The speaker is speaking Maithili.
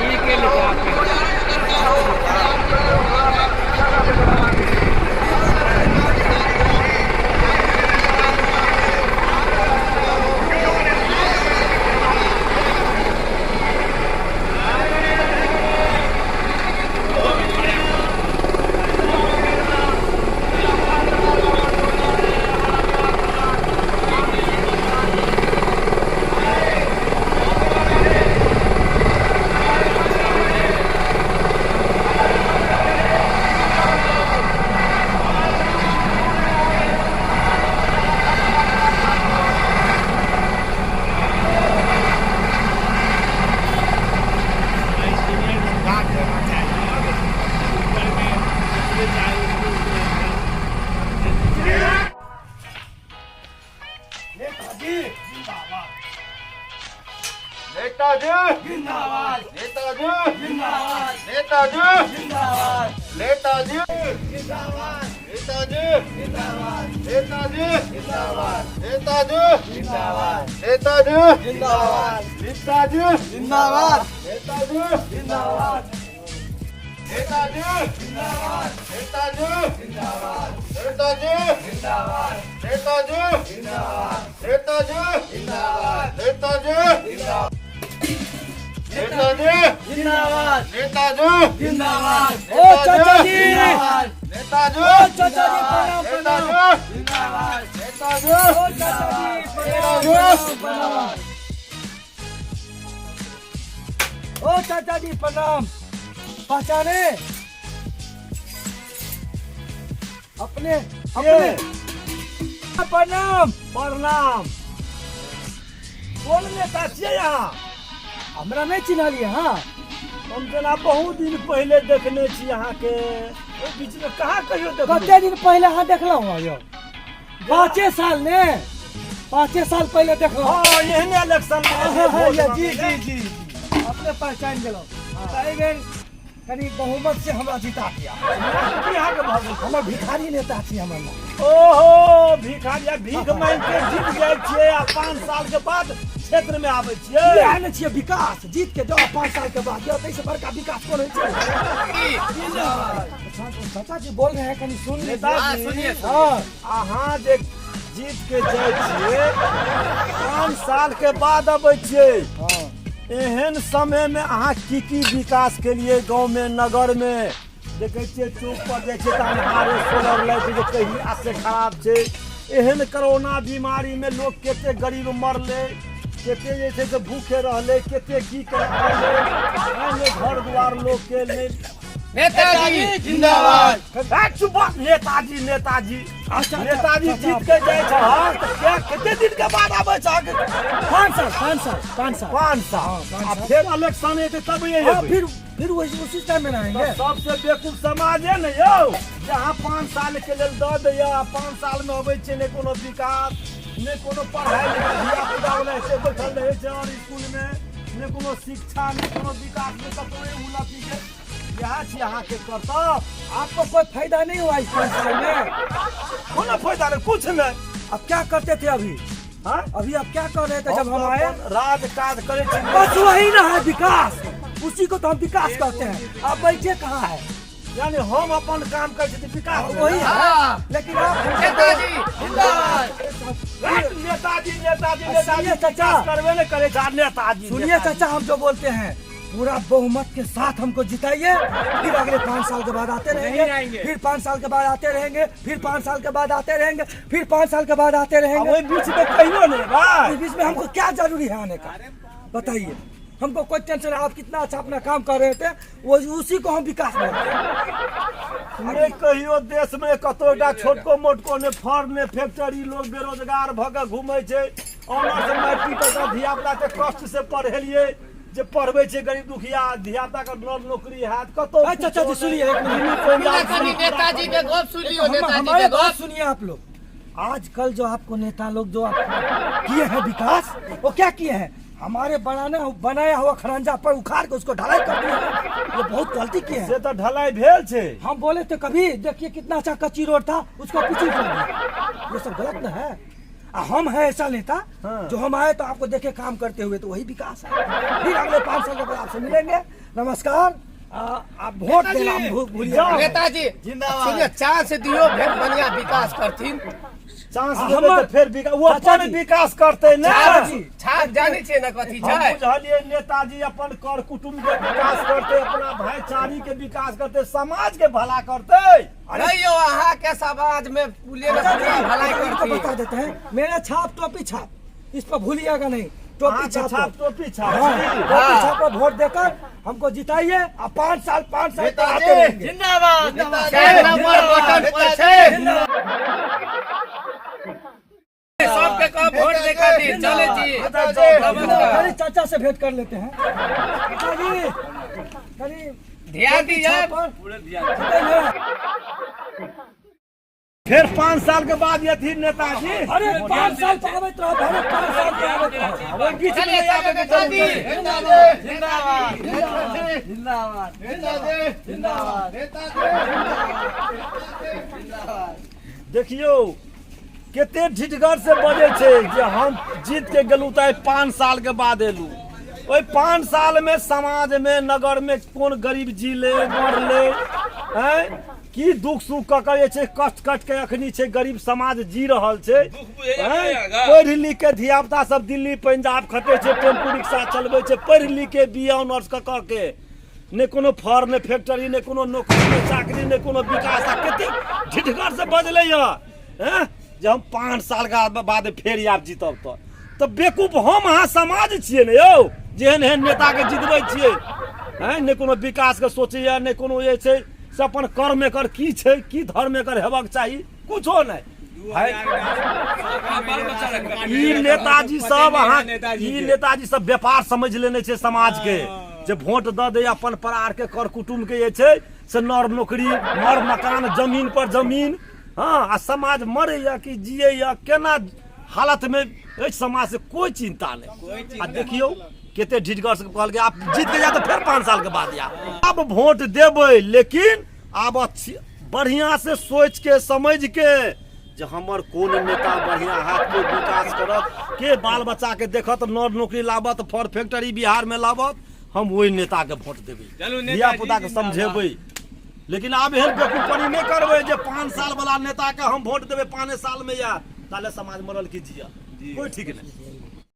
के लेते आपके नेताजी जिंदाबाद, नेताजी जिंदाबाद, नेताजी जिंदाबाद, नेताजी जिंदाबाद, नेताजी जिंदाबाद, नेताजी जिंदाबाद, नेताजी जिंदाबाद, नेताजी जिंदाबाद, नेताजी जिंदाबाद, नेताजी जिंदाबाद, नेताजी जिंदाबाद, नेताजी जिंदाबाद, नेताजी जिंदाबाद, नेताजी जिंदाबाद, नेताजी जिंदाबाद, नेताजी जिंदाबाद, नेताजी जिंदाबाद, नेताजी जिंदाबाद, नेताजी जिंदाबाद, ओ चाचा जी, जिंदाबाद, नेताजी ओ चाचा जी प्रणाम प्रणाम। नेताजी जिंदाबाद, नेताजी ओ चाचा जी प्रणाम प्रणाम प्रणाम। ओ चाचा जी प्रणाम। पहचाने अपने अपने? प्रणाम प्रणाम। कोन नेता छियै अहाँ? हमरा नहीं चिन्हलिए? हाँ, हम जेना बहुत दिन पहिले देखने छी अहाँके, ओहि बीच में कहाँ कहियो देखलहुँ? कते दिन पहले अहाँ देखलहुँ हँ यौ? 5 साल ने, 5 साल पहले देखलहुँ। हाँ, एहने इलेक्शन में हाँ, हाँ, वोट जी मांगे। जी जी जी, अपने पहचान गेलहुँ। तऽ एहि बेर कनि बहुमत से हमरा जिता दिया। की अहाँके भऽ गेल? हमर भिखारी नेता छी हमर नाम। ओहो, भिखारी आ भीख मांगि के जीत जाइ छियै आ 5 साल के बाद क्षेत्र में आबै छियै। इएह ने छियै विकास। जीत के जाओ, 5 साल के बाद जाओ, ताहिसँ बड़का विकास कोन होइ छै? चाचा जी बोल रहे हैं, कनि सुन लीजिए। नेताजी, सुनिए। हाँ। अहाँ जे जीत के जाइ छियै, 5 साल के बाद अबै छियै, हाँ। एहन समय में अहाँ की की विकास के लिए गाँव में नगर में? देखै छियै चौक पर जाइ छियै तऽ अन्हारे, सोलर लाइट जे कहिया से खराब छै। एहन कोरोना बीमारी में लोग कते गरीब मरलै, कते जे छै से भूखे रहलै, कते की करलै, नहि घर द्वार लोग के नहि। नेताजी जिंदाबाद। चुप, नेताजी नेताजी। अच्छा, नेताजी, अच्छा, जीत के जाइ छह तऽ कते दिन के बाद आबै छह? 5 साल, 5 साल, 5 साल। 5 साल? हाँ, 5 आ साल। फेर इलेक्शन एतै तब हाँ, एबै? फिर वही उसी टाइम में आएंगे। तऽ सबसे बेवकूफ समाजे ने यौ, जे अहाँ 5 साल के लेल दऽ दैया आ 5 साल मे अबै छै, नहि कोनो विकास, नहि कोनो पढ़ाइ लिखाइ, धिया पुता ओनाहिते बैठल रहै छै और स्कूल मे नहि कोनो शिक्षा, नहि कोनो विकास, नहि कतौ उन्नति के। इएह छी अहाँके करतब। आपको कोई फायदा नहीं हुआ इस 5 साल में? कोनो फायदा नहि, कुछ नहि। अब क्या करते थे अभी? हाँ? अभी आप क्या कर रहे थे जब हम आए? अपन राज काज करै छी। बस वही ना है विकास, उसी को तो हम विकास कहते हैं। आप बैठे कहाँ है? यानी हम अपन काम करै छी तऽ विकास भेल। वही है। हाँ। लेकिन आप नेताजी जिंदाबाद। नेताजी नेताजी नेताजी। सुनिए चाचा। विकास करबे नहि करै छै आ नेताजी सुनिए नेताजी। चाचा, हम जो बोलते हैं, पूरा बहुमत के साथ हमको जिताइए, फिर अगले 5 साल के बाद आते रहेंगे। आएंगे। फिर 5 साल के बाद आते रहेंगे, फिर 5 साल के बाद आते रहेंगे, फिर 5 साल के बाद आते आ रहेंगे। ओहि बीच में कहियो नहि भाई। इस बीच में हमको क्या जरूरी है आने का, बताइए? हमको कोई टेंशन है? आप कितना अच्छा अपना काम कर रहे थे, वो उसी को हम विकास बोलते हैं। नहि कहियो देश में कतौ एकटा छोटको मोटको ने फर्म ने फैक्ट्री, लोग बेरोजगार भऽ के घूमै छै। ऑनर्स मैट्रिक तक धिया पुता के कष्ट से पढ़ेलियै, जे पढ़बै छै गरीब दुखिया धिया पुता के नल नौकरी हैत कतौ? अच्छा अच्छा जी, सुनिए एक मिनट। पंजाब कनि नेताजी के गप सुन लियौ, नेताजी हमारे के बात गप। सुनिए आप लोग। आजकल जो आपको नेता लोग जो आप किए हैं विकास, वो क्या किए हैं? हमारे बनाने बनाया हुआ खरंजा पर उखाड़ के उसको ढलाई कर दिया है। ये बहुत गलती किए हैं। से तऽ ढलाई भेल छै। हम बोले थे कभी, देखिए कितना अच्छा कच्ची रोड था, उसको पिची कर दिया। ये सब गलत न है? आ हम है ऐसा नेता हाँ। जो हम आए तो आपको देखे काम करते हुए, तो वही विकास है। फिर अगले 5 साल के बाद आपसे मिलेंगे, नमस्कार। आप वोट देना भूलिए। नेताजी सुनिए, चांस दियो, भेट बढ़िया विकास करथिन। चांस आ, देबै तऽ फेर विकास ओ चाचा अपन जी। विकास करतै ने। चाचा जी। छाप जानै छियै ने कथी हम छै? बुझलियै, नेताजी अपन कर कुटुम्ब के विकास करतै, अपना भाईचारी के विकास करतै, समाज के भला करतै। नहीं यौ, अहाँके समाज में पुले चाचा जी, भलाई आपको करथिन। बता देते हैं, मेरा छाप टोपी छाप, इस पर भूलिएगा नहीं, टोपी अहाँके छाप छाप पर। टोपी छाप। हाँ, जी। टोपी छाप पर वोट देकर हमको जिताइए। आप 5 साल 5 साल तक आते नेताजी रहेंगे। जिंदाबाद। 4 नंबर बटन पर छै। सबके कह वोट दे खातिर चले छी। नमस्कार। कनी चाचा से भेंट कर लेते हैं। चाचा जी, कनी ध्यान दिए। छाप पर जिताइए। फेर 5 साल के बाद एथिन नेताजी। अरे, 5 साल पे आबैत रहो, अरे, 5 साल पे आबैत रहो। ओहि बीच में चलिए नहि आबैके नेताजी। जरूरत। जिंदाबाद जिंदाबाद नेताजी जिंदाबाद नेताजी। देखियौ, कते ढिठगर से बजै छै जे हम जीत के गेलहुँ तऽ आइ 5 साल के बाद एलहुँ। ओहि 5 साल में समाज में, नगर में कोन गरीब जीले मरले, आँय, की दुख सुख कऽ के जे छै कष्ट कट के अखनी छै गरीब समाज जी रहल छै, आँय? पढ़ि लिख के धिया पुता सब दिल्ली पंजाब खटै छै, टेम्पू रिक्शा चलबै छै, पढ़ि लिख के बी ए ऑनर्स कऽ कऽ के। नहि कोनो फर, नहि फैक्ट्री, नहि कोनो नौकरी, नहि चाकरी, नहि कोनो विकास। आ कते ढिठगर से बजलै यऽ हैं जे हम 5 साल के बाद फेर आब जीतब। तऽ बेकूफ हम अहाँ समाज छियै ने यौ, जेहन एहन नेताके जितबै छियै हैं। नहि कोनो विकासके सोचैए, नहि कोनो जे छै से अपन कर्म एकर की छै, की धर्म एकर हेबाक चाही, कुछो नहि। ई नेताजी सब, अहाँ ई नेताजी सब व्यापार समझ लेने छै समाज के, जे वोट दऽ दै अपन परार के, कर कुटुम्ब के जे छै से नर नौकरी, नर मकान, जमीन पर जमीन। हँ, आ समाज मरैया कि जियैया, केना हालत में एहि समाज से कोई चिंता नहीं। आ देखियौ, कते ढिठगर से कहलकै, आप जीत के जा तऽ फेर 5 साल के बाद आयब। आब वोट देबै, लेकिन आब अच्छी बढ़िया से सोच के समझ के जे हमर कोन नेता बढ़िया हाथ के विकास करत, के बाल बच्चा के देखत, नर नौकरी लाबत, फर फैक्ट्री बिहार में लाबत, हम ओहि नेता के वोट देबै। धिया पुता के समझेबै, लेकिन आब एहन बेकूफपनी नहि करबै जे 5 साल वाला नेता के हम वोट देबै, 5 साल में यार ताले समाज मरल की जियल, कोई ठीक नहीं।